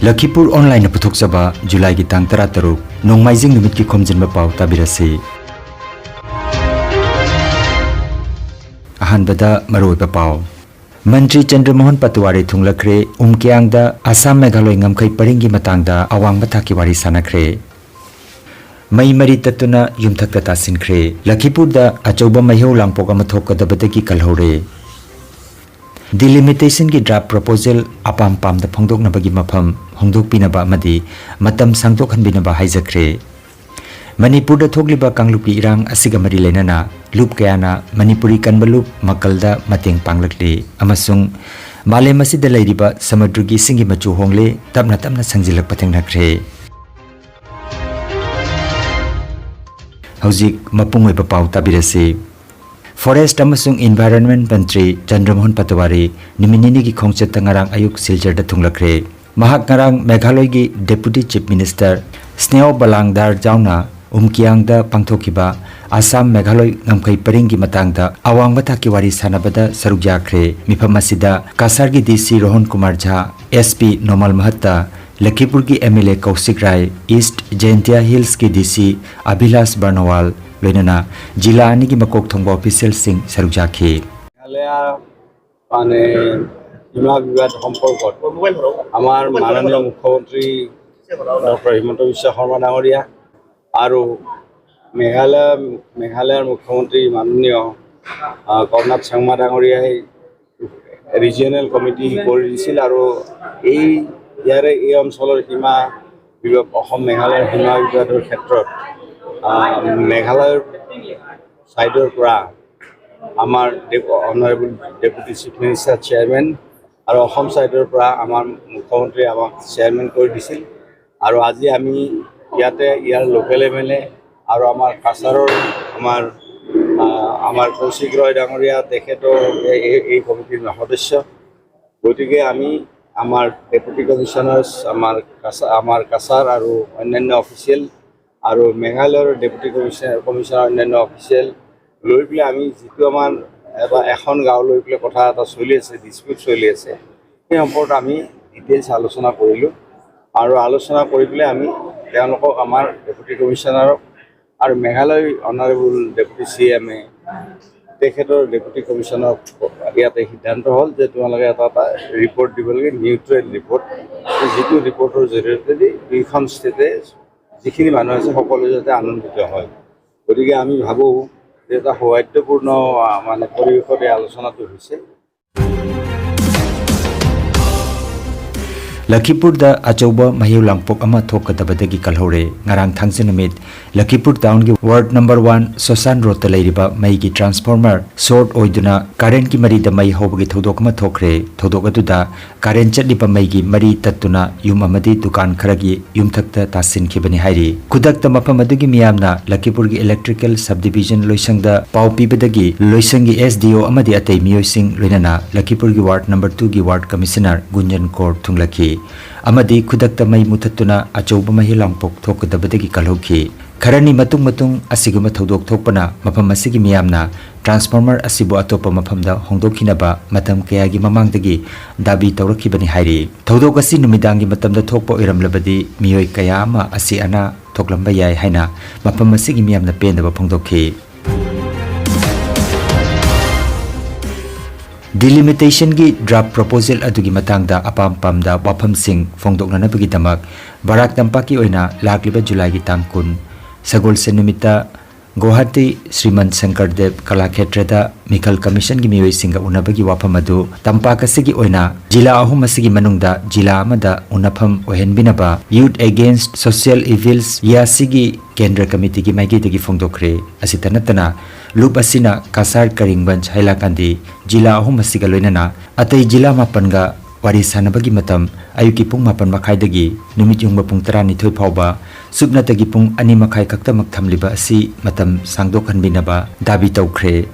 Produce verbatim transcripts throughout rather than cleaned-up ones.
ꯂꯈꯤꯄꯨꯔ ꯑꯣꯟꯂꯥꯏꯟꯅ ꯄꯨꯊꯣꯛꯆꯕ ꯖꯨꯂꯥꯏꯒꯤ ꯇꯥꯡ ꯇꯔꯥꯇꯔꯨꯛ, ꯅꯣꯡꯃꯥꯏꯖꯤꯡ ꯅꯨꯃꯤꯠꯀꯤ ꯈꯣꯝꯖꯤꯟꯕ ꯄꯥꯎ ꯇꯥꯕꯤꯔꯁꯤ꯫ ꯑꯍꯥꯟꯕꯗ ꯃꯔꯨꯑꯣꯏꯕ ꯄꯥꯎ꯫ ꯃꯟꯇ꯭ꯔꯤ ꯆꯟꯗ꯭ꯔꯃꯣꯍꯟ ꯄꯇꯋꯥꯔꯤ ꯊꯨꯡꯂꯈ꯭ꯔꯦ꯫ ꯎꯝꯀꯤꯌꯥꯡꯗ ꯑꯁꯥꯝ ꯃꯦꯘꯥꯂꯣꯏ ꯉꯝꯈꯩ ꯄꯔꯤꯡꯒꯤ ꯃꯇꯥꯡꯗ ꯑꯋꯥꯡꯕ ꯊꯥꯛꯀꯤ ꯋꯥꯔꯤ ꯁꯥꯟꯅꯈ꯭ꯔꯦ꯫ ꯃꯩ ꯃꯔꯤ ꯇꯠꯇꯨꯅ ꯌꯨꯝꯊꯛꯇ ꯇꯥꯁꯤꯟꯈ꯭ꯔꯦ꯫ ꯂꯈꯤꯄꯨꯔꯗ ꯑꯆꯧꯕ ꯃꯩꯍꯧ ꯂꯥꯡꯄꯣꯛ ꯑꯃ ꯊꯣꯛꯀꯗꯕꯗꯒꯤ ꯀꯜꯍꯧꯔꯦ꯫ ꯗꯤꯂꯤꯃꯤꯇꯦꯁꯟꯒꯤ ꯗ꯭ꯔꯥꯐ ꯄ꯭ꯔꯣꯄꯣꯖꯦꯜ ꯑꯄꯥꯝ ꯄꯥꯝꯗ ꯐꯣꯡꯗꯣꯛꯅꯕꯒꯤ ꯃꯐꯝ ꯍꯣꯡꯗꯣꯛꯄꯤꯅꯕ ꯑꯃꯗꯤ ꯃꯇꯝ ꯁꯥꯡꯗꯣꯛꯍꯟꯕꯤꯅꯕ ꯍꯥꯏꯖꯈ꯭ꯔꯦ꯫ ꯃꯅꯤꯄꯨꯔꯗ ꯊꯣꯛꯂꯤꯕ ꯀꯥꯡꯂꯨꯞꯀꯤ ꯏꯔꯥꯡ ꯑꯁꯤꯒ ꯃꯔꯤ ꯂꯩꯅꯅ ꯂꯨꯞ ꯀꯌꯥꯅ ꯃꯅꯤꯄꯨꯔꯤ ꯀꯟꯕ ꯂꯨꯞ ꯃꯀꯜꯗ ꯃꯇꯦꯡ ꯄꯥꯡꯂꯛꯂꯤ ꯑꯃꯁꯨꯡ ꯃꯥꯂꯦꯝ ꯑꯁꯤꯗ ꯂꯩꯔꯤꯕ ꯁꯃꯨꯗ꯭ꯔꯒꯤ ꯏꯁꯤꯡꯒꯤ ꯃꯆꯨ ꯍꯣꯡꯂꯦ, ꯇꯞꯅ ꯇꯞꯅ ꯁꯦꯡꯖꯤꯜꯂꯛꯄ ꯊꯦꯡꯅꯈ꯭ꯔꯦ꯫ ꯍꯧꯖꯤꯛ ꯃꯄꯨꯡ ꯑꯣꯏꯕ ꯄꯥꯎ ꯇꯥꯕꯤꯔꯁꯤ꯫ ꯐꯣꯔꯦꯁ꯭ꯠ ꯑꯃꯁꯨꯡ ꯏꯟꯚꯥꯏꯔꯣꯟꯃꯦꯟꯠ ꯃꯟꯇ꯭ꯔꯤ ꯆꯟꯗ꯭ꯔꯃꯣꯍꯟ ꯄꯇꯋꯥꯔꯤ ꯅꯨꯃꯤꯠ ꯅꯤꯅꯤꯒꯤ ꯈꯣꯡꯆꯠꯇ ꯉꯔꯥꯡ ꯑꯌꯨꯛ ꯁꯤꯜꯆꯔꯗ ꯊꯨꯡꯂꯈ꯭ꯔꯦ꯫ ꯃꯍꯥꯛ ꯉꯔꯥꯡ ꯃꯦꯘꯥꯂꯣꯏꯒꯤ ꯗꯦꯄꯨꯇꯤ ꯆꯤꯐ ꯃꯤꯅꯤꯁꯇꯔ ꯁ꯭ꯅꯦꯍꯣ ꯕꯂꯥꯡꯗꯥꯔ ꯖꯥꯎꯅ ꯎꯝꯀꯤꯌꯥꯡꯗ ꯄꯥꯡꯊꯣꯛꯈꯤꯕ ꯑꯁꯥꯝ ꯃꯦꯘꯥꯂꯣꯏ ꯉꯝꯈꯩ ꯄꯔꯤꯡꯒꯤ ꯃꯇꯥꯡꯗ ꯑꯋꯥꯡꯕ ꯊꯥꯛꯀꯤ ꯋꯥꯔꯤ ꯁꯥꯟꯅꯕꯗ ꯁꯔꯨꯛ ꯌꯥꯈ꯭ꯔꯦ꯫ ꯃꯤꯐꯝ ꯑꯁꯤꯗ ꯀꯁꯥꯔꯒꯤ ꯗꯤ ꯁꯤ ꯔꯣꯍꯟ ꯀꯨꯃꯥꯔ ꯖꯥ, ꯑꯦꯁ ꯄꯤ ꯅꯣꯃꯥꯜ ꯃꯍꯠꯇ, ꯂꯈꯤꯄꯨꯔꯒꯤ M L A Kaushik Rai, east Jaintia ꯍꯤꯜꯁꯀꯤ ꯗꯤ ꯁꯤ ꯑꯚꯤꯂꯥꯁ ꯕꯔꯅꯋꯥꯜ, ꯂꯣꯏꯅꯅ ꯖꯤꯂꯥ ꯑꯅꯤꯒꯤ ꯃꯀꯣꯛ ꯊꯣꯡꯕ ꯑꯣꯐꯤꯁꯤꯌꯦꯜꯁꯤꯡ ꯁꯔꯨꯛ ꯌꯥꯈꯤ꯫ মেঘালয়া মানে সীমা বিবাদ সম্পৰ্কত আমাৰ মাননীয় মুখ্যমন্ত্ৰী ডক্টৰ হিমন্ত বিশ্ব শৰ্মা ডাঙৰীয়া আৰু মেঘালয়, মেঘালয়ৰ মুখ্যমন্ত্ৰী মাননীয় আহ, কৰ্ণাড চাংমা ডাঙৰীয়াই ৰিজিয়নেল কমিটি কৰি দিছিল আৰু এই ইয়াৰে এই অঞ্চলৰ সীমা বিবাদ, অসম মেঘালয়ৰ সীমা বিবাদৰ ক্ষেত্ৰত আহ, মেঘালয়ৰ ছাইডৰ পৰা আমাৰ honourable deputy chief minister chairman আৰু অসম ছাইডৰ পৰা আমাৰ মুখ্যমন্ত্ৰী আমাক চেয়াৰমেন কৰি দিছিল। আৰু আজি আমি ইয়াতে ইয়াৰ লোকেল এম এল এ আৰু আমাৰ কাছাৰৰ আমাৰ আহ, আমাৰ কৌশিক ৰয় ডাঙৰীয়া, তেখেতৰ এই এই- এই কমিটিৰ সদস্য। গতিকে আমি আমাৰ ডেপুটি কমিশ্যনাৰ্ছ, আমাৰ কাছা আমাৰ কাছাৰ আৰু অন্যান্য অফিচিয়েল আৰু মেঘালয়ৰ ডেপুটি কমিশ্যনাৰ কমিশ্যনাৰ অন্যান্য অফিচিয়েল লৈ পেলাই আমি যিটো আমাৰ এটা এখন গাঁও লৈ পেলাই কথা এটা চলি আছে, ডিছপিউট চলি আছে, সেই সম্পৰ্কত আমি ডিটেইলছ আলোচনা কৰিলোঁ। আৰু আলোচনা কৰি পেলাই আমি তেওঁলোকক, আমাৰ ডেপুটি কমিশ্যনাৰক আৰু Meghalaya honourable deputy C M এ, তেখেতৰ ডেপুটি কমিশ্যনাৰক ইয়াতে সিদ্ধান্ত হ'ল যে তোমালোকে এটা এটা ৰিপৰ্ট দিব লাগে, নিউট্ৰেল ৰিপৰ্ট, যিটো ৰিপৰ্টৰ জৰিয়তে দুইখন ষ্টেটে, যিখিনি মানুহ আছে, সকলোৱে যাতে আনন্দিত হয়। গতিকে আমি ভাবোঁ যে এটা সৌহাৰ্দ্যপূৰ্ণ, আহ, মানে, পৰিৱেশত এই আলোচনাটো হৈছে। ꯂꯈꯤꯄꯨꯔꯗ ꯑꯆꯧꯕ ꯃꯩ ꯂꯥꯡꯄꯣꯛ ꯑꯃ ꯊꯣꯛꯀꯗꯕꯗꯒꯤ ꯀꯜꯍꯧꯔꯦ꯫ ꯉꯔꯥꯡ ꯊꯥꯡꯖ ꯅꯨꯃꯤꯠ ꯂꯈꯤꯄꯨꯔ ꯇꯥꯎꯟꯒꯤ ꯋꯥꯔꯗ ꯅꯝꯕꯔ ꯋꯥꯟ ꯁꯣꯁꯥꯟ ꯔꯣꯗꯇ ꯂꯩꯔꯤꯕ ꯃꯩꯒꯤ ꯇ꯭ꯔꯥꯟꯁꯐꯣꯔꯃꯔ ꯁꯣꯔꯠ ꯑꯣꯏꯗꯨꯅ ꯀꯔꯦꯟꯒꯤ ꯃꯔꯤꯗ ꯃꯩ ꯍꯧꯕꯒꯤ ꯊꯧꯗꯣꯛ ꯑꯃ ꯊꯣꯛꯈ꯭ꯔꯦ꯫ ꯊꯧꯗꯣꯛ ꯑꯗꯨꯗ ꯀꯔꯦꯟ ꯆꯠꯂꯤꯕ ꯃꯩꯒꯤ ꯃꯔꯤ ꯇꯠꯇꯨꯅ ꯌꯨꯝ ꯑꯃꯗꯤ ꯗꯨꯀꯥꯟ ꯈꯔꯒꯤ ꯌꯨꯝꯊꯛꯇ ꯇꯥꯁꯤꯟꯈꯤꯕꯅꯤ ꯍꯥꯏꯔꯤ꯫ ꯈꯨꯗꯛꯇ ꯃꯐꯝ ꯑꯗꯨꯒꯤ ꯃꯤꯌꯥꯝꯅ ꯂꯈꯤꯄꯨꯔꯒꯤ ꯏꯂꯦꯛꯇ꯭ꯔꯤꯀꯦꯜ ꯁꯕ ꯗꯤꯕꯤꯖꯟ ꯂꯣꯏꯁꯪꯗ ꯄꯥꯎ ꯄꯤꯕꯗꯒꯤ ꯂꯣꯏꯁꯪꯒꯤ ꯑꯦꯁ ꯗꯤ ꯑꯣ ꯑꯃꯗꯤ ꯑꯇꯩ ꯃꯤꯑꯣꯏꯁꯤꯡ, ꯂꯣꯏꯅꯅ ꯂꯈꯤꯄꯨꯔꯒꯤ ꯋꯥꯔꯗ ꯅꯝꯕꯔ ꯇꯨꯒꯤ ꯋꯥꯔꯗ ꯀꯃꯤꯁꯅꯔ ꯒꯨꯟꯖꯟ ꯀꯣꯔ ꯊꯨꯡꯂꯈꯤ ꯑꯃꯗꯤ ꯈꯨꯗꯛꯇ ꯃꯩ ꯃꯨꯊꯠꯇꯨꯅ ꯑꯆꯧꯕ ꯃꯍꯤ ꯂꯥꯡꯄꯣꯛ ꯊꯣꯛꯀꯗꯕꯗꯒꯤ ꯀꯜꯍꯧꯈꯤ꯫ ꯈꯔꯅꯤ ꯃꯇꯨꯡ ꯃꯇꯨꯡ ꯑꯁꯤꯒꯨꯝꯕ ꯊꯧꯗꯣꯛ ꯊꯣꯛꯄꯅ ꯃꯐꯝ ꯑꯁꯤꯒꯤ ꯃꯤꯌꯥꯝꯅ ꯇ꯭ꯔꯥꯟꯁꯐꯣꯔꯃꯔ ꯑꯁꯤꯕꯨ ꯑꯇꯣꯞꯄ ꯃꯐꯝꯗ ꯍꯣꯡꯗꯣꯛꯈꯤꯅꯕ ꯃꯇꯝ ꯀꯌꯥꯒꯤ ꯃꯃꯥꯡꯗꯒꯤ ꯗꯥꯕꯤ ꯇꯧꯔꯛꯈꯤꯕꯅꯤ ꯍꯥꯏꯔꯤ꯫ ꯊꯧꯗꯣꯛ ꯑꯁꯤ ꯅꯨꯃꯤꯗꯥꯡꯒꯤ ꯃꯇꯝꯗ ꯊꯣꯛꯄ ꯑꯣꯏꯔꯝꯂꯕꯗꯤ ꯃꯤꯑꯣꯏ ꯀꯌꯥ ꯑꯃ ꯑꯁꯤ ꯑꯅꯥ ꯊꯣꯛꯂꯝꯕ ꯌꯥꯏ ꯍꯥꯏꯅ ꯃꯐꯝ ꯑꯁꯤꯒꯤ ꯃꯤꯌꯥꯝꯅ ꯄꯦꯟꯗꯕ ꯐꯣꯡꯗꯣꯛꯈꯤ꯫ ꯗꯤꯂꯤꯃꯤꯇꯦꯁꯟꯒꯤ ꯗ꯭ꯔꯥꯐ ꯄ꯭ꯔꯣꯄꯣꯖꯦꯜ ꯑꯗꯨꯒꯤ ꯃꯇꯥꯡꯗ ꯑꯄꯥꯝ ꯄꯥꯝꯗ ꯋꯥꯐꯝꯁꯤꯡ ꯐꯣꯡꯗꯣꯛꯅꯅꯕꯒꯤꯗꯃꯛ ꯕꯔꯥꯛ ꯇꯝꯄꯥꯛꯀꯤ ꯑꯣꯏꯅ ꯂꯥꯛꯂꯤꯕ ꯖꯨꯂꯥꯏꯒꯤ ꯇꯥꯡ ꯀꯨꯟ, ꯁꯒꯣꯜꯁꯦꯟ ꯅꯨꯃꯤꯠꯇ ꯒꯨꯋꯥꯍꯥꯇꯤ ꯁ꯭ꯔꯤꯃꯟ ꯁꯪꯀꯔꯗꯦꯕ ꯀꯂꯥꯈꯦꯇ꯭ꯔꯗ ꯃꯤꯈꯜ ꯀꯃꯤꯁꯟꯒꯤ ꯃꯤꯑꯣꯏꯁꯤꯡꯒ ꯎꯅꯕꯒꯤ ꯋꯥꯐꯝ ꯑꯗꯨ ꯇꯝꯄꯥꯛ ꯑꯁꯤꯒꯤ ꯑꯣꯏꯅ ꯖꯤꯂꯥ ꯑꯍꯨꯝ ꯑꯁꯤꯒꯤ ꯃꯅꯨꯡꯗ ꯖꯤꯂꯥ ꯑꯃꯗ ꯎꯅꯐꯝ ꯑꯣꯏꯍꯟꯕꯤꯅꯕ Youth Against Social Evils, ꯌꯥꯁꯤꯒꯤ ꯀꯦꯟꯗ꯭ꯔ ꯀꯃꯤꯇꯤꯒꯤ ꯃꯥꯏꯀꯩꯗꯒꯤ ꯐꯣꯡꯗꯣꯛꯈ꯭ꯔꯦ꯫ ꯑꯁꯤꯇ ꯅꯠꯇꯅ ꯂꯨꯞ ꯑꯁꯤꯅ ꯀꯁꯥꯔ, ꯀꯔꯤꯡꯒꯟꯖ, ꯍꯥꯏꯂꯥꯀꯥꯟꯗꯤ ꯖꯤꯂꯥ ꯑꯍꯨꯝ ꯑꯁꯤꯒ ꯂꯣꯏꯅꯅ ꯑꯇꯩ ꯖꯤꯂꯥ ꯃꯥꯄꯟꯒ ꯋꯥꯔꯤ ꯁꯥꯟꯅꯕꯒꯤ ꯃꯇꯝ ꯑꯌꯨꯛꯀꯤ ꯄꯨꯡ ꯃꯥꯄꯟ ꯃꯈꯥꯏꯗꯒꯤ ꯅꯨꯃꯤꯠ ꯌꯨꯡꯕ ꯄꯨꯡ ꯇꯔꯥꯅꯤꯊꯣꯏ ꯐꯥꯎꯕ, ꯁꯨꯞꯅꯇꯒꯤ ꯄꯨꯡ ꯑꯅꯤ ꯃꯈꯥꯏ ꯈꯛꯇꯃꯛ ꯊꯝꯂꯤꯕ ꯑꯁꯤ ꯃꯇꯝ ꯁꯥꯡꯗꯣꯛꯍꯟꯕꯤꯅꯕ ꯗꯥꯕꯤ ꯇꯧꯈ꯭ꯔꯦ꯫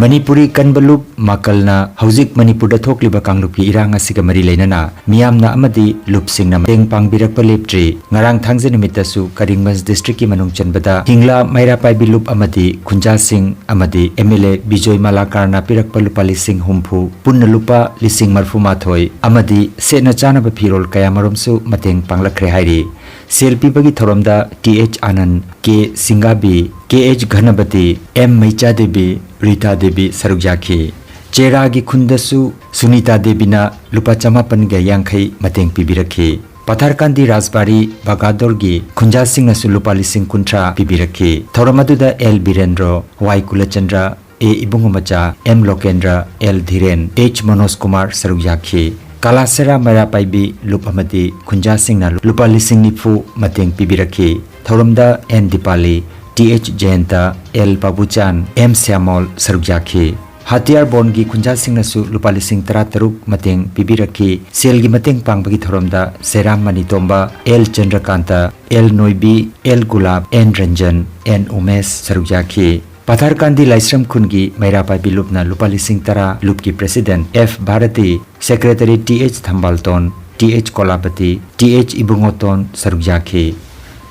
ꯃꯅꯤꯄꯨꯔꯤ ꯀꯟꯕ ꯂꯨꯞ ꯃꯥꯀꯜꯅ ꯍꯧꯖꯤꯛ ꯃꯅꯤꯄꯨꯔꯗ ꯊꯣꯛꯂꯤꯕ ꯀꯥꯡꯂꯨꯞꯀꯤ ꯏꯔꯥꯡ ꯑꯁꯤꯒ ꯃꯔꯤ ꯂꯩꯅꯅ ꯃꯤꯌꯥꯝꯅ ꯑꯃꯗꯤ ꯂꯨꯞꯁꯤꯡꯅ ꯃꯇꯦꯡ ꯄꯥꯡꯕꯤꯔꯛꯄ ꯂꯦꯞꯇ꯭ꯔꯤ꯫ ꯉꯔꯥꯡ ꯊꯥꯡꯖ ꯅꯨꯃꯤꯠꯇꯁꯨ ꯀꯔꯤꯡꯒꯟꯖ ꯗꯤꯁꯇ꯭ꯔꯤꯛꯀꯤ ꯃꯅꯨꯡ ꯆꯟꯕꯗ ꯍꯤꯡꯂꯥ ꯃꯩꯔꯥ ꯄꯥꯏꯕꯤ ꯂꯨꯞ ꯑꯃꯗꯤ ꯈꯨꯟꯖꯥꯁꯤꯡ ꯑꯃꯗꯤ ꯑꯦꯝ ꯑꯦꯜ ꯑꯦ ꯕꯤꯖꯣꯏ ꯃꯂꯥꯀꯥꯔꯅ ꯄꯤꯔꯛꯄ ꯂꯨꯄꯥ ꯂꯤꯁꯤꯡ ꯍꯨꯝꯐꯨ, ꯄꯨꯟꯅ ꯂꯨꯄꯥ ꯂꯤꯁꯤꯡ ꯃꯔꯤꯐꯨ ꯃꯥꯊꯣꯏ ꯑꯃꯗꯤ ꯁꯦꯠꯅ ꯆꯥꯅꯕ ꯐꯤꯔꯣꯜ ꯀꯌꯥꯃꯔꯨꯝꯁꯨ ꯃꯇꯦꯡ ꯄꯥꯡꯂꯛꯈ꯭ꯔꯦ ꯍꯥꯏꯔꯤ꯫ ꯁꯦꯜ ꯄꯤꯕꯒꯤ ꯊꯧꯔꯝꯗ ꯇꯤ ꯑꯩꯆ ꯑꯥꯅꯟꯗ, ꯀꯦ ꯁꯤꯡꯒꯥꯕꯤ, ꯀꯦ ꯑꯩꯆ ꯘꯅꯄꯇꯤ, ꯑꯦꯝ ꯃꯩꯆꯥꯗꯦꯕꯤ, ꯔꯤꯇꯥ ꯗꯦꯕꯤ ꯁꯔꯨꯛ ꯌꯥꯈꯤ꯫ ꯆꯦꯔꯥꯒꯤ ꯈꯨꯟꯗꯁꯨ ꯁꯨꯅꯤꯇꯥ ꯗꯦꯕꯤꯅ ꯂꯨꯄꯥ ꯆꯃꯥꯄꯟꯒ ꯌꯥꯡꯈꯩ ꯃꯇꯦꯡ ꯄꯤꯕꯤꯔꯛꯈꯤ꯫ ꯄꯊꯥꯔꯀꯥꯟꯗꯤ ꯔꯥꯖꯕꯥꯔꯤ ꯕꯒꯥꯗꯣꯔꯒꯤ ꯈꯨꯟꯖꯥꯁꯤꯡꯅꯁꯨ ꯂꯨꯄꯥ ꯂꯤꯁꯤꯡ ꯀꯨꯟꯊ꯭ꯔꯥ ꯄꯤꯕꯤꯔꯛꯈꯤ꯫ ꯊꯧꯔꯝ ꯑꯗꯨꯗ ꯑꯦꯜ ꯕꯤꯔꯦꯟꯗ꯭ꯔꯣ, ꯋꯥꯏ ꯀꯨꯂꯆꯟꯗ꯭ꯔ, ꯑꯦ ꯏꯕꯨꯡꯉꯣ ꯃꯆꯥ, M ꯂꯣꯀꯦꯟꯗ꯭ꯔ, L ꯙꯤꯔꯦꯟ, H Manoj Kumar ꯁꯔꯨꯛ ꯌꯥꯈꯤ꯫ ꯀꯂꯥꯁꯦꯔꯥ ꯃꯩꯔꯥ ꯄꯥꯏꯕꯤ ꯂꯨꯞ ꯑꯃꯗꯤ ꯈꯨꯟꯖꯥꯁꯤꯡꯅ ꯂꯨꯄꯥ ꯂꯤꯁꯤꯡ ꯅꯤꯐꯨ ꯃꯇꯦꯡ ꯄꯤꯕꯤꯔꯛꯈꯤ꯫ ꯊꯧꯔꯝꯗ N Dipali, T H Joyanta, L Babuchan, M Shyamal ꯁꯔꯨꯛ ꯌꯥꯈꯤ꯫ ꯍꯥꯇꯤꯌꯥꯔ ꯕꯣꯟꯒꯤ ꯈꯨꯟꯖꯥꯁꯤꯡꯅꯁꯨ ꯂꯨꯄꯥ ꯂꯤꯁꯤꯡ ꯇꯔꯥ ꯇꯔꯨꯛ ꯃꯇꯦꯡ ꯄꯤꯕꯤꯔꯛꯈꯤ꯫ ꯁꯦꯜꯒꯤ ꯃꯇꯦꯡ ꯄꯥꯡꯕꯒꯤ ꯊꯧꯔꯝꯗ Seram Manitomba, L Chandrakanta, L Noibi, L Gulap, N Ranjan, N Umesh ꯁꯔꯨꯛ ꯌꯥꯈꯤ꯫ ꯄꯊꯥꯔꯀꯥꯟꯗꯤ ꯂꯥꯏꯁ꯭ꯔꯝ ꯈꯨꯟꯒꯤ ꯃꯩꯔꯥ ꯄꯥꯏꯕꯤ ꯂꯨꯞꯅ ꯂꯨꯄꯥ ꯂꯤꯁꯤꯡ ꯇꯔꯥ, ꯂꯨꯞꯀꯤ president F Bharti, secretary T H Thambalton, T H Kolapati, T H Ibungoton ꯁꯔꯨꯛ ꯌꯥꯈꯤ꯫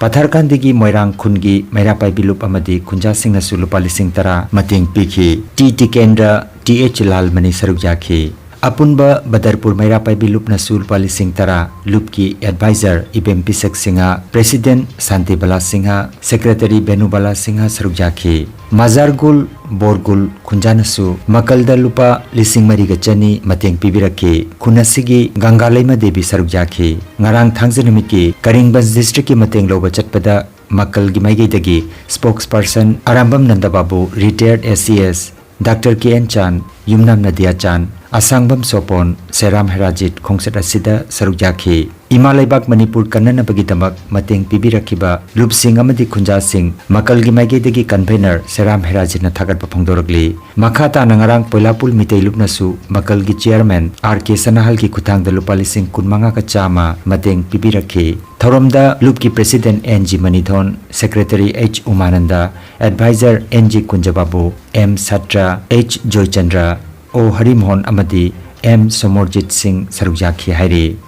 ꯄꯊꯥꯔꯀꯥꯟꯗꯤꯒꯤ ꯃꯣꯏꯔꯥꯡ ꯈꯨꯟꯒꯤ ꯃꯩꯔꯥ ꯄꯥꯏꯕꯤ ꯂꯨꯞ ꯑꯃꯗꯤ ꯈꯨꯟꯖꯥꯁꯤꯡꯅꯁꯨ ꯂꯨꯄꯥ ꯂꯤꯁꯤꯡ ꯇꯔꯥ ꯃꯇꯦꯡ ꯄꯤꯈꯤ꯫ T Tikendra, T H Lalmani ꯁꯔꯨꯛ ꯌꯥꯈꯤ꯫ ꯑꯄꯨꯟꯕ ꯕꯗꯔꯄꯨꯔ ꯃꯩꯔꯥ ꯄꯥꯏꯕꯤ ꯂꯨꯞꯅꯁꯨ ꯂꯨꯄꯥ ꯂꯤꯁꯤꯡ ꯇꯔꯥ, ꯂꯨꯞꯀꯤ ꯑꯦꯗꯚꯥꯏꯖꯔ ꯏꯕꯦꯝ ꯄꯤꯁꯛ ꯁꯤꯡꯍ, ꯄ꯭ꯔꯦꯁꯤꯗꯦꯟꯠ ꯁꯥꯟꯇꯤꯕꯂꯥ ꯁꯤꯡꯍ, ꯁꯦꯀ꯭ꯔꯦꯇꯔꯤ ꯕꯦꯅꯨꯕꯂꯥ ꯁꯤꯡꯍ ꯁꯔꯨꯛ ꯌꯥꯈꯤ꯫ ꯃꯖꯥꯔꯒꯨꯜ ꯕꯣꯔꯒꯨꯜ ꯈꯨꯟꯖꯥꯅꯁꯨ ꯃꯀꯜꯗ ꯂꯨꯄꯥ ꯂꯤꯁꯤꯡ ꯃꯔꯤꯒ ꯆꯅꯤ ꯃꯇꯦꯡ ꯄꯤꯕꯤꯔꯛꯈꯤ꯫ ꯈꯨꯟ ꯑꯁꯤꯒꯤ ꯒꯪꯒꯥ ꯂꯩꯃ ꯗꯦꯕꯤ ꯁꯔꯨꯛ ꯌꯥꯈꯤ꯫ ꯉꯔꯥꯡ ꯊꯥꯡꯖ ꯅꯨꯃꯤꯠꯀꯤ ꯀꯔꯤꯡꯒꯟꯖ ꯗꯤꯁꯇ꯭ꯔꯤꯛꯀꯤ ꯃꯇꯦꯡ ꯂꯧꯕ ꯆꯠꯄꯗ ꯃꯀꯜꯒꯤ ꯃꯥꯏꯀꯩꯗꯒꯤ ꯁ꯭ꯄꯣꯛꯁ person Arambam ꯅꯟꯗꯕꯥꯕꯨ, ꯔꯤꯇꯥꯌꯔꯗ A C S, doctor K and ꯆꯥꯟ, ꯌꯨꯝꯅꯥꯝ ꯅꯗꯤꯌꯥ ꯆꯥꯟ, ꯑꯁꯥꯡꯕꯝ ꯁꯣꯄꯣꯟ, ꯁꯦꯔꯥꯝ ꯍꯦꯔꯥꯖꯤꯠ ꯈꯣꯡꯆꯠ ꯑꯁꯤꯗ ꯁꯔꯨꯛ ꯌꯥꯈꯤ꯫ ꯏꯃꯥ ꯂꯩꯕꯥꯛ ꯃꯅꯤꯄꯨꯔ ꯀꯟꯅꯅꯕꯒꯤꯗꯃꯛ ꯃꯇꯦꯡ ꯄꯤꯕꯤꯔꯛꯈꯤꯕ ꯂꯨꯞꯁꯤꯡ ꯑꯃꯗꯤ ꯈꯨꯟꯖꯥꯁꯤꯡ ꯃꯀꯜꯒꯤ ꯃꯥꯏꯀꯩꯗꯒꯤ convener ꯁꯦꯔꯥꯝ ꯍꯦꯔꯥꯖꯤꯠꯅ ꯊꯥꯒꯠꯄ ꯐꯣꯡꯗꯣꯔꯛꯂꯤ꯫ ꯃꯈꯥ ꯇꯥꯅ ꯉꯔꯥꯡ ꯄꯣꯏꯂꯥꯄꯨꯜ ꯃꯤꯇꯩ ꯂꯨꯞꯅꯁꯨ ꯃꯀꯜꯒꯤ chairman R K ꯁꯅꯥꯍꯜꯒꯤ ꯈꯨꯠꯊꯥꯡꯗ ꯂꯨꯄꯥ ꯂꯤꯁꯤꯡ ꯀꯨꯟꯃꯉꯥꯒ ꯆꯥꯝꯃ ꯃꯇꯦꯡ ꯄꯤꯕꯤꯔꯛꯈꯤ꯫ ꯊꯧꯔꯝꯗ ꯂꯨꯞꯀꯤ president N G ꯃꯅꯤꯊꯣꯟ, secretary H ꯎꯃꯥꯅꯟꯗ, advisor N G ꯀꯨꯟꯖꯕꯥꯕꯨ, M ꯁꯇ꯭ꯔ, H Joychandra, O ꯍꯔꯤꯃꯣꯍꯟ ꯑꯃꯗꯤ M ꯁꯣꯃꯣꯔꯖꯤꯠ ꯁꯤꯡ ꯁꯔꯨꯛ ꯌꯥꯈꯤ ꯍꯥꯏꯔꯤ꯫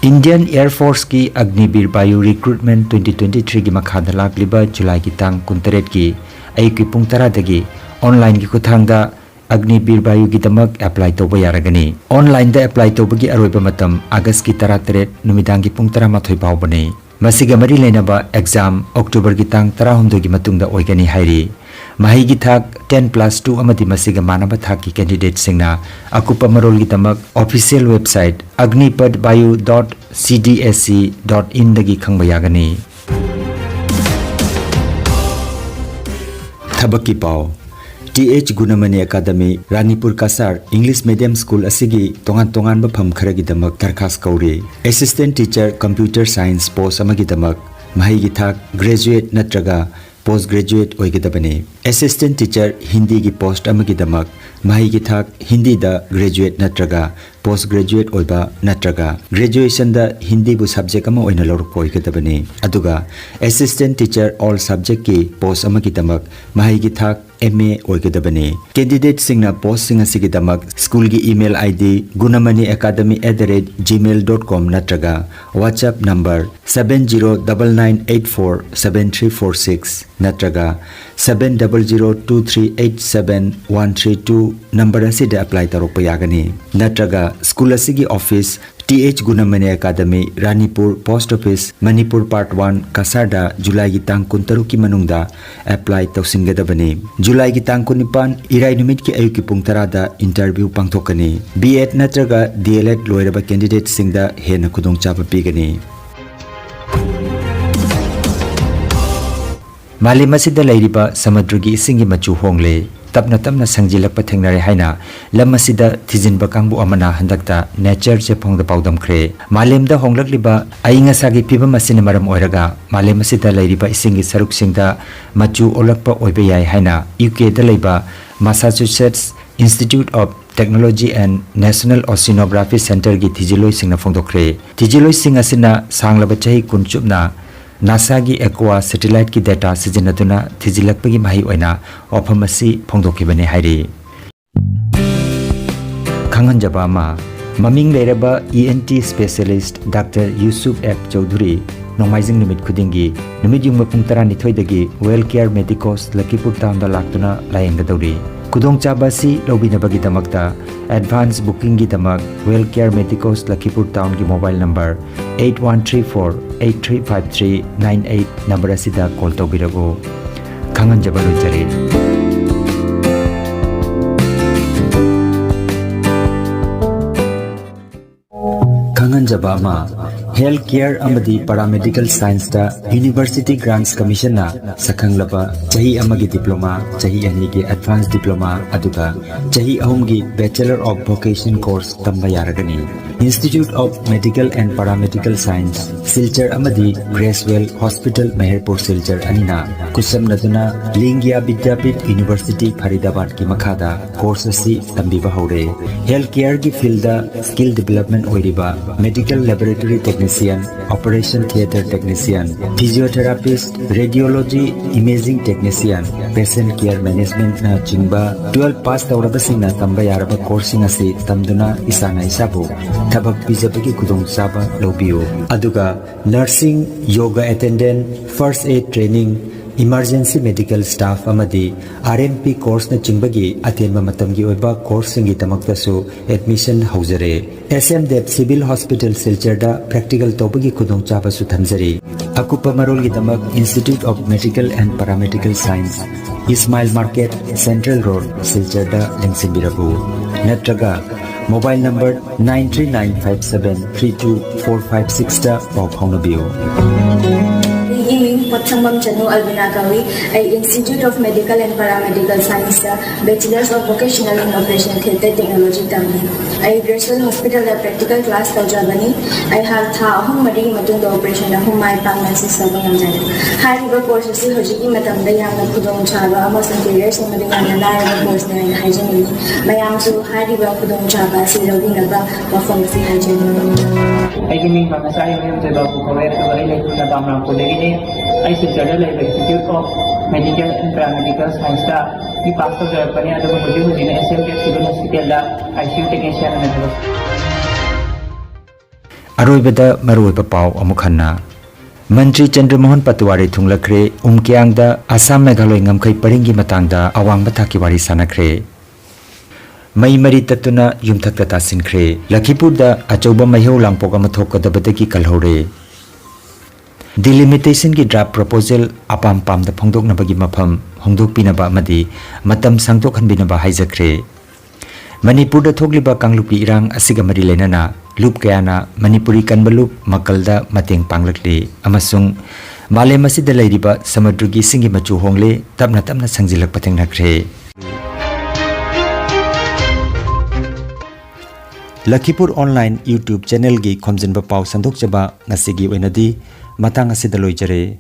Indian Air Forceꯀꯤ ꯑꯒꯅꯤꯕꯤꯔ ꯕꯥꯌꯨ recruitment twenty twenty-threeꯒꯤ ꯃꯈꯥꯗ ꯂꯥꯛꯂꯤꯕ ꯖꯨꯂꯥꯏꯒꯤ ꯇꯥꯡ ꯀꯨꯟꯇꯔꯦꯠꯀꯤ ꯑꯌꯨꯛꯀꯤ ꯄꯨꯡ ꯇꯔꯥꯗꯒꯤ onlineꯒꯤ ꯈꯨꯠꯊꯥꯡꯗ ꯑꯒꯅꯤꯕꯤꯔ ꯕꯥꯌꯨꯒꯤꯗꯃꯛ apply ꯇꯧꯕ ꯌꯥꯔꯒꯅꯤ꯫ Onlineꯗ apply ꯇꯧꯕꯒꯤ ꯑꯔꯣꯏꯕ ꯃꯇꯝ Augustꯀꯤ ꯇꯔꯥꯇꯔꯦꯠ ꯅꯨꯃꯤꯗꯥꯡꯒꯤ ꯄꯨꯡ ꯇꯔꯥꯃꯥꯊꯣꯏ ꯐꯥꯎꯕꯅꯤ꯫ ꯃꯁꯤꯒ ꯃꯔꯤ ꯂꯩꯅꯕ exam Octoberꯒꯤ ꯇꯥꯡ ꯇꯔꯥꯍꯨꯝꯗꯣꯏꯒꯤ ꯃꯇꯨꯡꯗ ꯑꯣꯏꯒꯅꯤ ꯍꯥꯏꯔꯤ꯫ ꯃꯍꯩꯒꯤ ꯊꯥꯛ ten plus two ꯑꯃꯗꯤ ꯃꯁꯤꯒ ꯃꯥꯟꯅꯕ ꯊꯥꯛꯀꯤ candidateꯁꯤꯡꯅ ꯑꯀꯨꯞꯄ ꯃꯔꯣꯜꯒꯤꯗꯃꯛ official website agnipathbayu dot C D S C dot inꯗꯒꯤ ꯈꯪꯕ ꯌꯥꯒꯅꯤ꯫ ꯊꯕꯛꯀꯤ ꯄꯥꯎ꯫ T H Gunamani academy, Ranipur Cachar English medium school ꯑꯁꯤꯒꯤ ꯇꯣꯉꯥꯟ ꯇꯣꯉꯥꯟꯕ ꯐꯝ ꯈꯔꯒꯤꯗꯃꯛ ꯗꯔꯈꯥꯁ ꯀꯧꯔꯤ꯫ Assistant teacher computer science post ꯑꯃꯒꯤꯗꯃꯛ ꯃꯍꯩꯒꯤ ꯊꯥꯛ graduate ꯅꯠꯇ꯭ꯔꯒ post graduate ꯑꯣꯏꯒꯗꯕꯅꯤ꯫ Assistant teacher ꯍꯤꯟꯗꯤꯒꯤ post ꯑꯃꯒꯤꯗꯃꯛ ꯃꯍꯩꯒꯤ ꯊꯥꯛ ꯍꯤꯟꯗꯤꯗ graduate ꯅꯠꯇ꯭ꯔꯒ post graduate ꯑꯣꯏꯕ ꯅꯠꯇ꯭ꯔꯒ graduationꯗ ꯍꯤꯟꯗꯤꯕꯨ subject ꯑꯃ ꯑꯣꯏꯅ ꯂꯧꯔꯛꯄ ꯑꯣꯏꯒꯗꯕꯅꯤ꯫ ꯑꯗꯨꯒ assistant teacher all subjectꯀꯤ post ꯑꯃꯒꯤꯗꯃꯛ ꯃꯍꯩꯒꯤ ꯊꯥꯛ M A ꯑꯣꯏꯒꯗꯕꯅꯤ꯫ Candidateꯁꯤꯡꯅ postꯁꯤꯡ ꯑꯁꯤꯒꯤꯗꯃꯛ schoolꯒꯤ email I D gunamani academy at the rate gmail dot com ꯅꯠꯇ꯭ꯔꯒ WhatsApp number seven zero double nine eight four seven three four six ꯅꯠꯇ꯭ꯔꯒ seven double zero two three eight seven one three two number ꯑꯁꯤꯗ apply ꯇꯧꯔꯛꯄ ꯌꯥꯒꯅꯤ꯫ ꯅꯠꯇ꯭ꯔꯒ school ꯑꯁꯤꯒꯤ office T H Gunamani academy, Ranipur post office, Manipur part one, ꯀꯁꯥꯔꯗ ꯖꯨꯂꯥꯏꯒꯤ ꯇꯥꯡ ꯀꯨꯟꯇꯔꯨꯛꯀꯤ ꯃꯅꯨꯡꯗ apply ꯇꯧꯁꯤꯟꯒꯗꯕꯅꯤ꯫ ꯖꯨꯂꯥꯏꯒꯤ ꯇꯥꯡ ꯀꯨꯟꯅꯤꯄꯥꯟ, ꯏꯔꯥꯏ ꯅꯨꯃꯤꯠꯀꯤ ꯑꯌꯨꯛꯀꯤ ꯄꯨꯡ ꯇꯔꯥꯗ interview ꯄꯥꯡꯊꯣꯛꯀꯅꯤ꯫ B Ed ꯅꯠꯇ꯭ꯔꯒ D El Ed ꯂꯣꯏꯔꯕ candidateꯁꯤꯡꯗ ꯍꯦꯟꯅ ꯈꯨꯗꯣꯡꯆꯥꯕ ꯄꯤꯒꯅꯤ꯫ ꯃꯥꯂꯦꯝ ꯑꯁꯤꯗ ꯂꯩꯔꯤꯕ ꯁꯃꯨꯗ꯭ꯔꯒꯤ ꯏꯁꯤꯡꯒꯤ ꯃꯆꯨ ꯍꯣꯡꯂꯦ꯫ ꯇꯞꯅ ꯇꯞꯅ ꯁꯪꯖꯤꯜꯂꯛꯄ ꯊꯦꯡꯅꯔꯦ ꯍꯥꯏꯅ ꯂꯝ ꯑꯁꯤꯗ ꯊꯤꯖꯤꯟꯕ ꯀꯥꯡꯕꯨ ꯑꯃꯅ ꯍꯟꯗꯛꯇ Nature ꯆꯦꯐꯣꯡꯗ ꯄꯥꯎꯗꯝꯈ꯭ꯔꯦ꯫ ꯃꯥꯂꯦꯝꯗ ꯍꯣꯡꯂꯛꯂꯤꯕ ꯑꯏꯪ ꯑꯁꯥꯒꯤ ꯐꯤꯕꯝ ꯑꯁꯤꯅ ꯃꯔꯝ ꯑꯣꯏꯔꯒ ꯃꯥꯂꯦꯝ ꯑꯁꯤꯗ ꯂꯩꯔꯤꯕ ꯏꯁꯤꯡꯒꯤ ꯁꯔꯨꯛꯁꯤꯡꯗ ꯃꯆꯨ ꯑꯣꯜꯂꯛꯄ ꯑꯣꯏꯕ ꯌꯥꯏ ꯍꯥꯏꯅ ꯌꯨ ꯀꯦꯗ ꯂꯩꯕ Massachusetts Institute of Technology and National Oceanography Centerꯒꯤ ꯊꯤꯖꯤꯜꯂꯣꯏꯁꯤꯡꯅ ꯐꯣꯡꯗꯣꯛꯈ꯭ꯔꯦ꯫ ꯊꯤꯖꯤꯜꯂꯣꯏꯁꯤꯡ ꯑꯁꯤꯅ ꯁꯥꯡꯂꯕ ꯆꯍꯤ ꯀꯨꯟ ꯆꯨꯞꯅ ꯅꯥꯁꯥꯒꯤ ꯑꯦꯀ꯭ꯋꯥ ꯁꯦꯇꯤꯂꯥꯏꯠꯀꯤ ꯗꯦꯇꯥ ꯁꯤꯖꯤꯟꯅꯗꯨꯅ ꯊꯤꯖꯤꯜꯂꯛꯄꯒꯤ ꯃꯍꯩ ꯑꯣꯏꯅ ꯋꯥꯐꯝ ꯑꯁꯤ ꯐꯣꯡꯗꯣꯛꯈꯤꯕꯅꯤ ꯍꯥꯏꯔꯤ꯫ ꯈꯪꯍꯟꯖꯕ ꯑꯃ, ꯃꯃꯤꯡ ꯂꯩꯔꯕ E N T specialist doctor Yusuf F Chowdhury ꯅꯣꯡꯃꯥꯏꯖꯤꯡ ꯅꯨꯃꯤꯠ ꯈꯨꯗꯤꯡꯒꯤ ꯅꯨꯃꯤꯠ ꯌꯨꯡꯕ ꯄꯨꯡ ꯇꯔꯥꯅꯤꯊꯣꯏꯗꯒꯤ ꯋꯦꯜ ꯀꯤꯌꯔ ꯃꯦꯗꯤꯀꯣꯁ ꯂꯈꯤꯄꯨꯔ ꯇꯥꯎꯟꯗ ꯂꯥꯛꯇꯨꯅ ꯂꯥꯌꯦꯡꯒꯗꯧꯔꯤ꯫ ꯈꯨꯗꯣꯡꯆꯥꯕ ꯑꯁꯤ ꯂꯧꯕꯤꯅꯕꯒꯤꯗꯃꯛꯇ ꯑꯦꯗꯚꯥꯟꯁ ꯕꯨꯀꯤꯡꯒꯤꯗꯃꯛ ꯋꯦꯜ ꯀꯤꯌꯔ ꯃꯦꯗꯤꯀꯣꯁ ꯂꯈꯤꯄꯨꯔ ꯇꯥꯎꯟꯒꯤ mobile number eight one three four eight three five three nine eight number ꯑꯁꯤꯗ ꯀꯣꯜ ꯇꯧꯕꯤꯔꯛꯎ꯫ ꯈꯪꯍꯟꯖꯕ ꯂꯣꯏꯖꯔꯤ꯫ ꯈꯪꯍꯟꯖꯕ ꯑꯃ, ꯍꯦꯜꯊ ꯀꯤꯌꯔ ꯑꯃꯗꯤ ꯄꯦꯔꯥꯃꯦꯗꯤꯀꯦꯜ ꯁꯥꯏꯟꯁꯇ ꯌꯨꯅꯤꯚꯔꯁꯤꯇꯤ ꯒ꯭ꯔꯥꯟꯠꯁ ꯀꯃꯤꯁꯟꯅ ꯁꯛꯈꯪꯂꯕ ꯆꯍꯤ ꯑꯃꯒꯤ ꯗꯤꯄ꯭ꯂꯣꯃꯥ, ꯆꯍꯤ ꯑꯅꯤꯒꯤ ꯑꯦꯗꯚꯥꯟꯁ ꯗꯤꯄ꯭ꯂꯣꯃꯥ, ꯑꯗꯨꯒ ꯆꯍꯤ ꯑꯍꯨꯝꯒꯤ ꯕꯦꯆꯂꯔ ꯑꯣꯐ ꯚꯣꯀꯦꯁꯟ ꯀꯣꯔꯁ ꯇꯝꯕ ꯌꯥꯔꯒꯅꯤ꯫ Institute of Medical and Paramedical Science, Silchar ꯑꯃꯗꯤ ꯒ꯭ꯔꯦꯁꯋꯦꯜ ꯍꯣꯁꯄꯤꯇꯥꯜ ꯃꯦꯍꯔꯄꯨꯔ ꯁꯤꯜꯆꯔ ꯑꯅꯤꯅ ꯈꯨꯠꯁꯝꯅꯗꯨꯅ ꯂꯤꯡꯒꯤꯌꯥ ꯕꯤꯗ꯭ꯌꯥꯄꯤꯊ ꯌꯨꯅꯤꯚꯔꯁꯤꯇꯤ ꯐꯔꯤꯗꯥꯕꯥꯗꯀꯤ ꯃꯈꯥꯗ ꯀꯣꯔꯁ ꯑꯁꯤ ꯇꯝꯕꯤꯕ ꯍꯧꯔꯦ꯫ ꯍꯦꯜꯊ ꯀꯤꯌꯔꯒꯤ ꯐꯤꯜꯗ ꯁ꯭ꯀꯤꯜ ꯗꯤꯚꯦꯂꯞꯃꯦꯟ ꯑꯣꯏꯔꯤꯕ medical laboratory technician, operation theatre technician, physiotherapist, radiology, imaging technician, patient care ꯃꯦꯅꯦꯖꯃꯦꯟꯠꯅ ꯆꯤꯡꯕ ꯇꯨꯋꯦꯜꯐ ꯄꯥꯁ ꯇꯧꯔꯕꯁꯤꯡꯅ ꯇꯝꯕ ꯌꯥꯔꯕ ꯀꯣꯔꯁꯁꯤꯡ ꯑꯁꯤ ꯇꯝꯗꯨꯅ ꯏꯁꯥꯅ ꯏꯁꯥꯕꯨ ꯊꯕꯛ ꯄꯤꯖꯕꯒꯤ ꯈꯨꯗꯣꯡꯆꯥꯕ ꯂꯧꯕꯤꯌꯨ꯫ ꯑꯗꯨꯒ nursing, yoga attendant, first aid training, emergency medical staff ꯑꯃꯗꯤ ꯑꯥꯔ ꯑꯦꯝ ꯄꯤ ꯀꯣꯔꯁꯅꯆꯤꯡꯕꯒꯤ ꯑꯇꯦꯟꯕ ꯃꯇꯝꯒꯤ ꯑꯣꯏꯕ ꯀꯣꯔꯁꯁꯤꯡꯒꯤꯗꯃꯛꯇꯁꯨ ꯑꯦꯗꯃꯤꯁꯟ ꯍꯧꯖꯔꯦ꯫ S M Dev civil hospital ꯁꯤꯜꯆꯔꯗ ꯄ꯭ꯔꯦꯛꯇꯤꯀꯦꯜ ꯇꯧꯕꯒꯤ ꯈꯨꯗꯣꯡꯆꯥꯕꯁꯨ ꯊꯝꯖꯔꯤ꯫ ꯑꯀꯨꯞꯄ ꯃꯔꯣꯜꯒꯤꯗꯃꯛ Institute of Medical and Paramedical Science, Ismail market, central road, ꯁꯤꯜꯆꯔꯗ ꯂꯦꯡꯁꯤꯟꯕꯤꯔꯛꯎ꯫ ꯅꯠꯇ꯭ꯔꯒ mobile number nine three nine five seven three two four five sixꯇ ꯄꯥꯎ ꯐꯥꯎꯅꯕꯤꯌꯨ꯫ ꯑꯩꯒꯤ ꯃꯤꯡ ꯄꯣꯠꯁꯪꯕꯝ ꯆꯅꯨ ꯑꯜꯕꯤꯅꯥ ꯀꯧꯏ꯫ ꯑꯩ Institute of Medical and Paramedical Science ꯇ Bachelors of Vocational in Operation Theatre Technology ꯇꯝꯃꯤ꯫ ꯑꯩ ꯒ꯭ꯔꯦꯁꯨꯋꯦꯜ ꯍꯣꯁꯄꯤꯇꯥꯜꯗ practical class ꯇꯧꯖꯕꯅꯤ꯫ ꯑꯩꯍꯥꯛ ꯊꯥ ꯑꯍꯨꯝ ꯃꯔꯤꯒꯤ ꯃꯇꯨꯡꯗ operation ꯑꯍꯨꯝ ꯃꯥꯏ ꯄꯥꯛꯅ assist ꯇꯧꯕ ꯉꯝꯖꯔꯦ꯫ ꯍꯥꯏꯔꯤꯕ course ꯑꯁꯤ ꯍꯧꯖꯤꯛꯀꯤ ꯃꯇꯝꯗ ꯌꯥꯝꯅ ꯈꯨꯗꯣꯡꯆꯥꯕ ꯑꯃꯁꯨꯡ career ꯁꯦꯝꯕꯗ ꯌꯥꯝꯅ ꯂꯥꯏꯔꯕ course ꯅꯤ ꯍꯥꯏꯅ ꯍꯥꯏꯖꯅꯤꯡꯏ꯫ ꯃꯌꯥꯝꯁꯨ ꯍꯥꯏꯔꯤꯕ ꯈꯨꯗꯣꯡꯆꯥꯕ ꯑꯁꯤ ꯂꯧꯕꯤꯅꯕ ꯋꯥꯐꯝ ꯑꯁꯤ ꯍꯥꯏꯖꯔꯤ꯫ ꯑꯩꯒꯤ ꯃꯤꯡ ꯄꯥꯝꯅꯁꯥ ꯌꯨꯝ ꯊꯣꯏꯕ ꯀꯧꯋꯦ, ꯑꯗꯨꯒ ꯑꯩ ꯂꯩꯐꯝꯅ ꯕꯥꯃꯅꯥꯄꯨꯔꯗꯒꯤꯅꯤ꯫ ꯑꯩ ꯁꯤꯜꯆꯔꯗ ꯂꯩꯕ Institute of Medical and Paramedical Science ꯇ ꯕꯤ ꯄꯥꯁ ꯇꯧꯖꯔꯛꯄꯅꯤ, ꯑꯗꯨꯒ ꯍꯧꯖꯤꯛ ꯍꯧꯖꯤꯛꯅ S M K Civil Hospital the I C U technician ꯑꯣꯏꯅ ꯊꯕꯛ ꯑꯔꯣꯏꯕꯗ ꯃꯔꯨꯑꯣꯏꯕ ꯄꯥꯎ ꯑꯃꯨꯛ ꯍꯟꯅ꯫ ꯃꯟꯇ꯭ꯔꯤ ꯆꯟꯗ꯭ꯔꯃꯣꯍꯟ ꯄꯇꯋꯥꯔꯤ ꯊꯨꯡꯂꯈ꯭ꯔꯦ꯫ ꯎꯝꯀꯤꯌꯥꯡꯗ ꯑꯁꯥꯝ ꯃꯦꯘꯥꯂꯣꯏ ꯉꯝꯈꯩ ꯄꯔꯤꯡꯒꯤ ꯃꯇꯥꯡꯗ ꯑꯋꯥꯡꯕ ꯊꯥꯛꯀꯤ ꯋꯥꯔꯤ ꯁꯥꯟꯅꯈ꯭ꯔꯦ꯫ ꯃꯩ ꯃꯔꯤ ꯇꯠꯇꯨꯅ ꯌꯨꯝꯊꯛꯇ ꯇꯥꯁꯤꯟꯈ꯭ꯔꯦ꯫ ꯂꯈꯤꯄꯨꯔꯗ ꯑꯆꯧꯕ ꯃꯩꯍꯧ ꯂꯥꯡꯄꯣꯛ ꯑꯃ ꯊꯣꯛꯀꯗꯕꯗꯒꯤ ꯀꯜꯍꯧꯔꯦ꯫ Delimitationꯒꯤ draft proposal ꯑꯄꯥꯝ ꯄꯥꯝꯗ ꯐꯣꯡꯗꯣꯛꯅꯕꯒꯤ ꯃꯐꯝ ꯍꯣꯡꯗꯣꯛꯄꯤꯅꯕ ꯑꯃꯗꯤ ꯃꯇꯝ ꯁꯥꯡꯗꯣꯛꯍꯟꯕꯤꯅꯕ ꯍꯥꯏꯖꯈ꯭ꯔꯦ꯫ ꯃꯅꯤꯄꯨꯔꯗ ꯊꯣꯛꯂꯤꯕ ꯀꯥꯡꯂꯨꯞꯀꯤ ꯏꯔꯥꯡ ꯑꯁꯤꯒ ꯃꯔꯤ ꯂꯩꯅꯅ ꯂꯨꯞ ꯀꯌꯥꯅ ꯃꯅꯤꯄꯨꯔꯤ ꯀꯟꯕ ꯂꯨꯞ ꯃꯀꯜꯗ ꯃꯇꯦꯡ ꯄꯥꯡꯂꯛꯂꯤ ꯑꯃꯁꯨꯡ ꯃꯥꯂꯦꯝ ꯑꯁꯤꯗ ꯂꯩꯔꯤꯕ ꯁꯃꯨꯗ꯭ꯔꯒꯤ ꯏꯁꯤꯡꯒꯤ ꯃꯆꯨ ꯍꯣꯡꯂꯦ, ꯇꯞꯅ ꯇꯞꯅ ꯁꯪꯖꯤꯜꯂꯛꯄ ꯊꯦꯡꯅꯈ꯭ꯔꯦ꯫ ꯂꯈꯤꯄꯨꯔ online YouTube channelꯒꯤ ꯈꯣꯝꯖꯤꯟꯕ ꯄꯥꯎ ꯁꯟꯗꯣꯛꯆꯕ ꯉꯁꯤꯒꯤ ꯑꯣꯏꯅꯗꯤ ꯃꯇꯥꯡ ꯑꯁꯤꯗ ꯂꯣꯏꯖꯔꯦ꯫